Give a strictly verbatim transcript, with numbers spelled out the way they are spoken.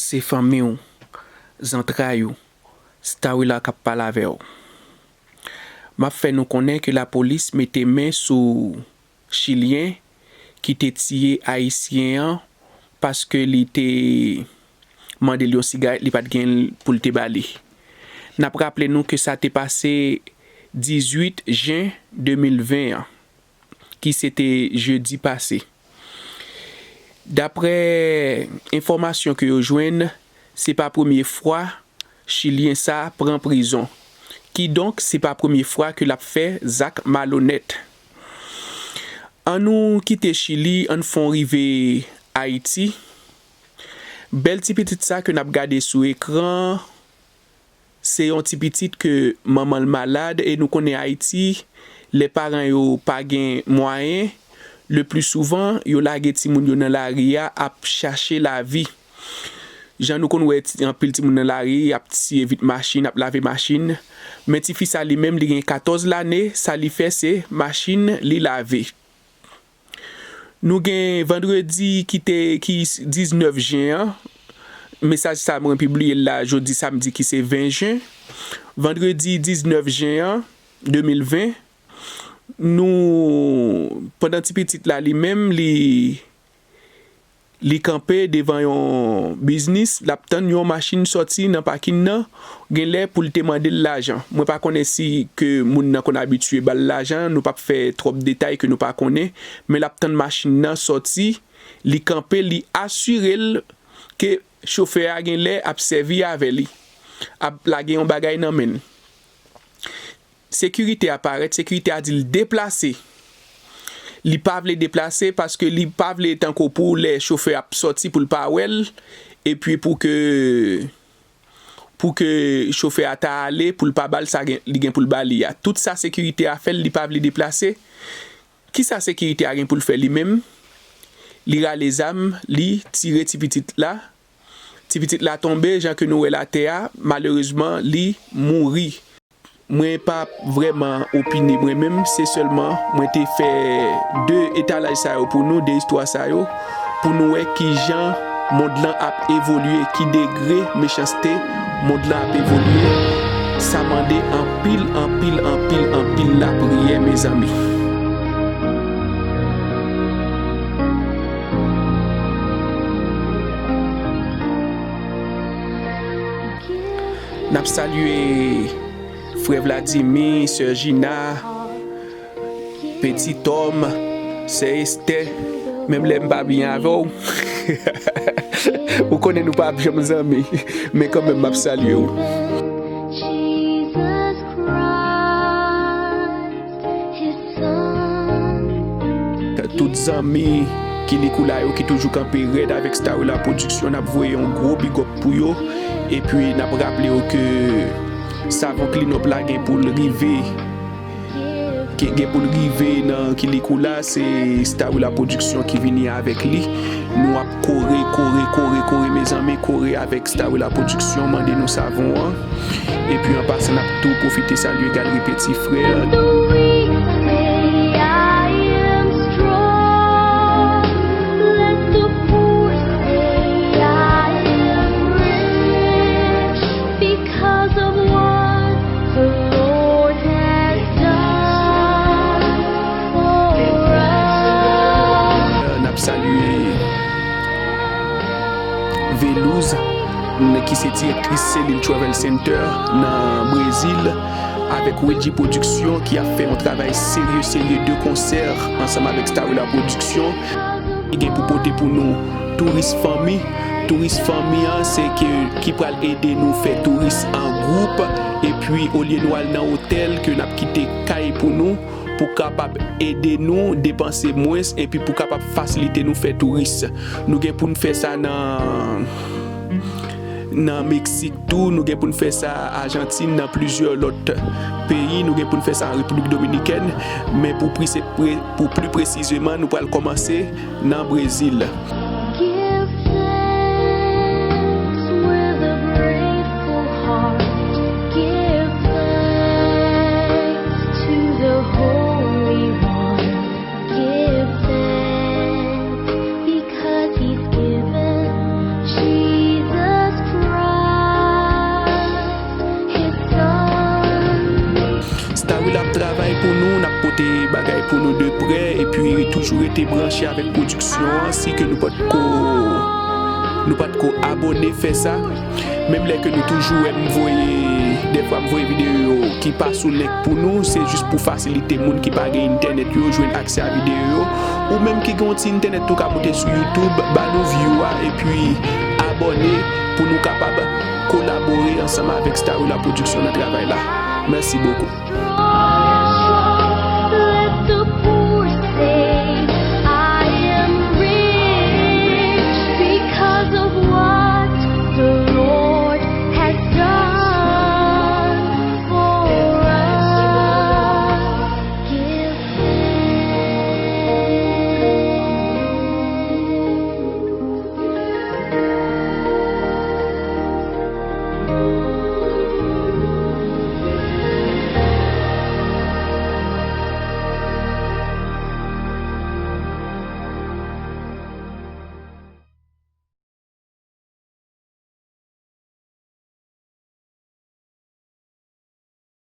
Se fanmi w, zantray ou, Starwilla k ap pale avè w. M ap fè nou konnen ke lapolis mete men sou Chilyen ki te tiye Ayisyen an paske li te mande l yon sigarèt, li pa t gen pou l te ba li. N ap raple nou ke sa te pase dizuit jen de mil ven an, ki se te jedi pase. Daprè enfòmasyon ke yo jwenn, se pa premye fwa Chilyen sa pran prizon. Kidonk, se pa premye fwa ke l ap fè zak malonèt. Ann nou kite Chili, ann fè w rive Ayiti. Bèl ti pitit sa ke n ap gade sou ekran, se yon ti pitit ke manman l malad, e nou konnen Ayiti, lè paran yo pa gen mwayen, le pli souvan, yo lage timoun yo nan lari a ap chache lavi. Jan nou konn wè ti, anpil timoun nan lari, y ap siye vit machin, ap lave machin. Men tifi sa li menm, li gen katòz lane, sa li fè se machin li lave. Nou gen vandredi ki te, ki diznèf jen an. Mesaj sa mwen pibliye l la jodi samdi ki se ven jen. Vandredi diznèf jen an, de mil ven, nou, pandan ti pitit la li menm, li, li kanpe devan yon biznis, l ap tann yon machin sòti nan pakin nan, genlè pou l te mande l lajan. Mwen pa konnen si ke moun nan konn abitye ba l lajan, nou p ap fè twòp detay ke nou pa konnen, men l ap tann machin nan sòti, li kanpe, li asire l ke chofè a genlè ap sèvi avè li, ap lage yon bagay nan men l. Sekirite a parèt, sekirite a di l deplase. Li pa vle deplase paske li pa vle tankou pou lè chofè ap sòti pou l pa wè l, epi pou ke, pou ke chofè a ta ale, pou l pa ba l sa gen, li gen pou l ba li a. Tout sa sekirite a fè l, li pa vle deplase. Kisa sekirite a gen pou l fè li menm? Li rale zam, li tire ti pitit la. Ti pitit la tonbe, jan ke nou wè l atè a, malerezman, li mouri. Mwen pa vrèman opine mwen menm, se sèlman mwen te fè de etalaj sa yo pou nou, de istwa sa yo, pou nou wè kijan mond lan ap evolye, ki degre mechanste mond lan ap evolye. Sa mande anpil, anpil, anpil, anpil lapriyè, mezanmi. N ap salye frè Vladimir, sè Gina, Petit Homme, sè Esther, menm lè m pa byen avè w. Ou konnen nou pa ap janm zanmi, men kanmenm m ap salye w. Jesus Christ, his son. Tout zanmi Kilikoula yo ki toujou kanpe rèd avèk Starwilla Production, n ap voye yon gwo big up pou yo. Epi n ap raple yo ke savon Clean Up la gen pou l rive, ke gen pou l rive nan Kilikoula, se Starwilla Production ki vini avèk li. Nou ap kore, kore, kore, kore, mezanmi, kore avèk Starwilla Production, mande nou savon an. Epi an pasan, n ap tou pwofite salye Galerie Petit Frère. Let the weak say, "I am strong." Let the poor say, "I am rich." Because of what the Lord has done for us. N ap salye Velouz, n-, ki se direktris selil Travel Center nan Brezil, avèk Wedji Production, ki ap fè yon travay serye, serye de konsè ansanm avèk Starwilla Production. Li gen pou pote pou nou Touris Fanmi. Touris Fanmi an, se ke, ki pral ede nou fè touris an gwoup. Epi, olye nou al nan otèl, ke n ap kite kay pou nou, pou kapab ede nou depanse mwens, epi pou kapab fasilite nou fè touris. Nou gen pou n fè sa nan, nan Meksik tou, nou gen pou n fè sa Ajantin, nan plizyè lòt peyi, nou gen pou n fè sa an Repiblik Dominikèn, men pou pri-, se pre-, pou pli presizeman, nou pral kòmanse nan Brezil. Give thanks with a grateful heart. Give thanks to the Holy One. Give thanks because he's given Jesus pote bagay pou nou de prè, epi toujou rete branche avèk pwodiksyon an, si ke nou potko nou potko abòne, fè sa. Menm lè ke nou toujou wè m voye, dèfwa m voye videyo ki pa sou link pou nou, se jis pou fasilite moun ki pa gen entènèt yo jwenn aksè a videyo yo. Ou menm ki gen yon ti entènèt tou ka moute sou YouTube, ba nou view a, epi abòne pou nou kapab kolabore ansanm avèk Starula Production nan travay la. Mèsi bokou.